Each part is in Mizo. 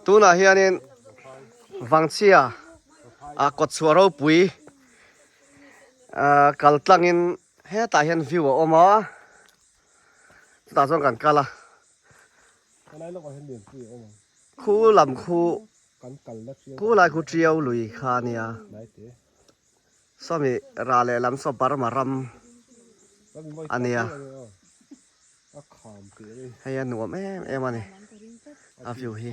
Tunah hianin Vangchhia ah kawtchhuah ropui ah kal tlangin hetah hian view a awm a chutah chuan kan kal a khu lam khu khu lai khu tiau lui kha a nia. Sawmi rah leh lam saw Burma ram a nia. Hei a nuam em em a ni a view hi.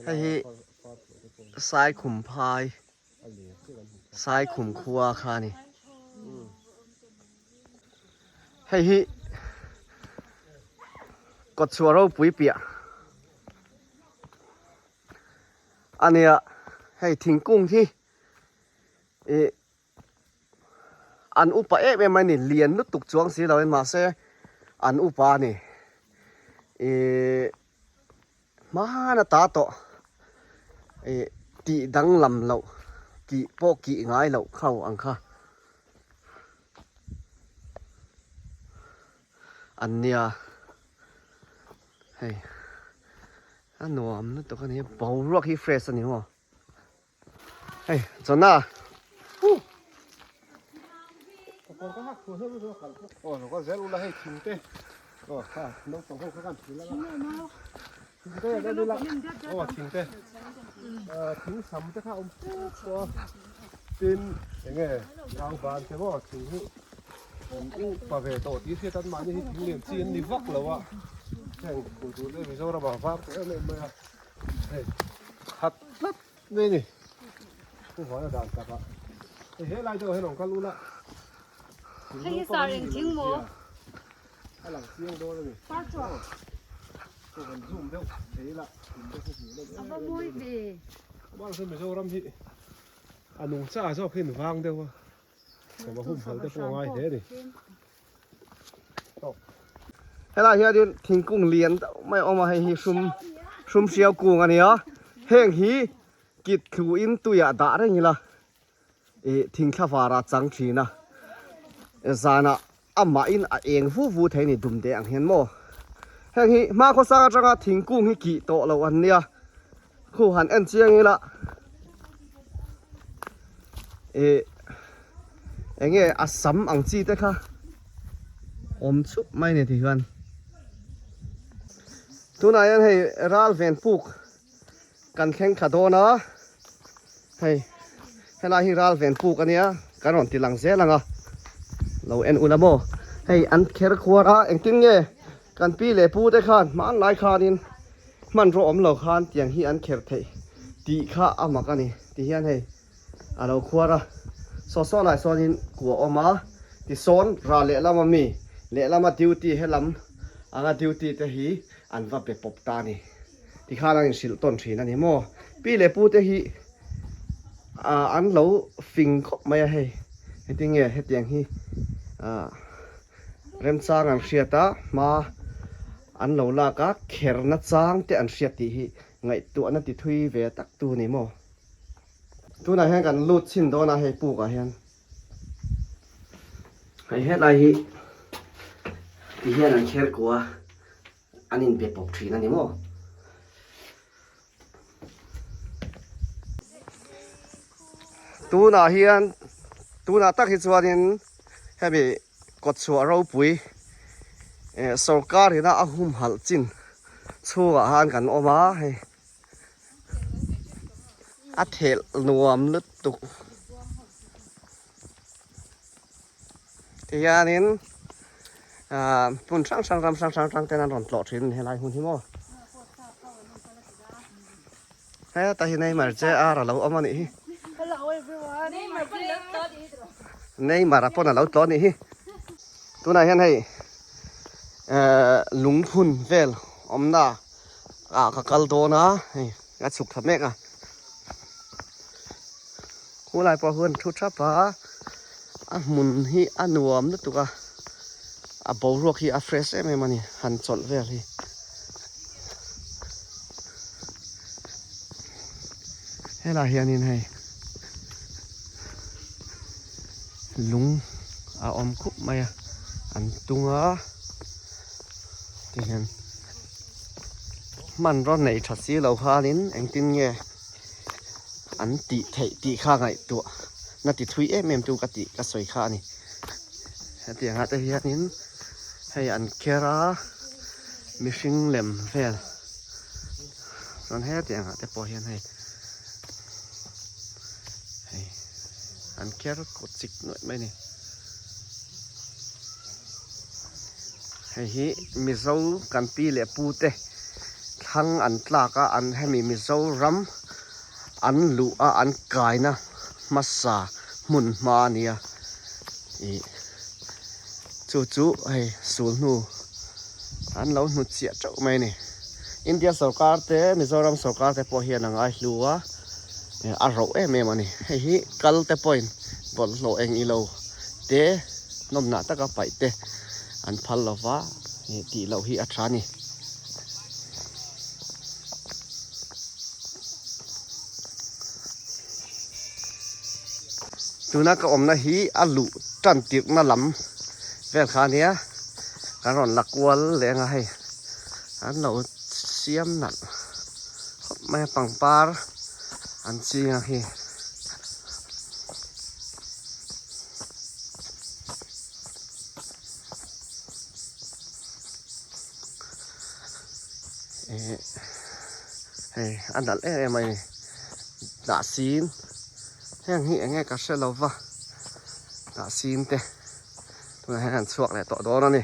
Hei hi Saikhum phai Saikhum khua kha a ni. Hei hi kawtchhuah ropui piah. A nia hei thingkung hi ih an upa em em mai a ni lian lutuk chuang si lo in mahse an upa a ni ih hman a ta tawh ih tih danglam loh kih pawh kih ngai loh kho ang kha an nia hei. A nuam lutuk a ni boruak hi fresh a ni maw hei chawna Pa ve tawh tih hriat an mahni hi thing lian chi an ni vak lo a, heng hmuh tur te Mizoram ah var tawh em em mai a, hei khat tlat mai a ni, chu vana dan tak ah hei helai deuh ah hian rawn kal ula Hei hi sar eng thing maw? A lang chiang dawn a ni, chu kan zoom deuh thei ila thing te khu hmuh nawm em em mai a ni, amah Mizoram hi a nungcha zawk hi an vang deuh a. Sava humhalh te pawh a ngai hle a ni. Helai hianin thingkung lian deuh mai a awm a, hei hi hrum hrum hriau kung a ni a, heng hi kit thluin tuiah dah reng ila ih thingthla varah chang thin a, zanah amahin a eng vu vu thei a ni dumde ang hian maw. Heng hi hma khawsang atanga thingkung hi kih tawh loh an nia, khu han en chiang ila ih eng nge a sam ang chi te kha awm chhup mai a ni ti hian tunah hian hei ral ven puk kan thleng thla dawn a hei helai hi ral ven puk a nia kan rawn ti lang zel ang a lo en ula maw hei an kher khuar a engtin nge kan pi leh pu te khan hmanlai khanin hmanraw awm lo khan tiang hi an kher theih tih kha a mak a ni ti hian hei a lo khuar a saw saw lai sawnin kua awm a tisawn ral lehlama mi lehlama duty helam anga duty te hi an va be pawp ta a ni. Tikhan an inhrilh tawn thin a ni maw? Pi leh pu te hi ah an lo fing khawp mai a hei. Heti nge hetiang hi ah remchang an hriat a, hma an lo lak a, kherna chang te an hriat tih hi ngaihtuahna ti thui ve tak tu a ni maw? Tunah hian kan lut chhin dawn a hei puk ah hian. Hei hetlai hi ti hian an kher kua a. An inbe pawp thin a ni maw? Tunah hian tunah tak hi chuanin hemi kawtchhuah ropui eh sorkar ina a humhalh chin chhungah khan kan awm a hei a thelh nuam lutuk Tihianin ah hmun hrang hrang ram hrang hrang atang ten an rawn tlawh thin helai hmun hi maw. Heta hi Neymar JR a lo awm a nih hi. Neymar a pawn a lo tlawh a nih hi. Tunah hian hei eh lungphun vel awmna ah ka kal dawn a hei a chhuk thla mek a. Khulai pawh huan thu thap a, a hmun hi a nuam lutuk a, a boruak hi a fresh em em a ni, han chawlh vel hi. Helai hianin hei lung a awm khup mai a, an tung a tihian. Hmanraw nei tha si lo khanin engtin nge an tih theih tih kha ngaihtuah na ti thui em em tu ka tih ka sawi kha a ni. Hetiang ah te hianin hei an kher a mihring lem vel chuan hetiang ah te pawh hian hei hei an kher kawt chik nuaih mai a ni. Hei hi Mizo kan pi leh pu te thlang an tlak a an hemi Mizoram an luh a an kaina hmasa hmun hma a nia ih chu chu hei sul hnu an lo hnut chiah teuh mai a ni. India sorkar te Mizoram sorkar te pawh hian a ngaihlu a a roh em em a ni. Hei hi kal te pawhin bawlhhlawh eng ilo te nawmnah taka paih te an phal lo va ih tih loh hi a tha a ni. Tuna ka awmna hi a luh tan tirhna lam vel kha a nia kan rawn la kual leh anga hei an lo siam nalh khawp mai a pangpar an ching ang hi. Ehh hei a nalh em em a ni dah sin heng hi eng nge ka hre lo va dah sin te tunah hian an chhuak leh tawh dawn a ni.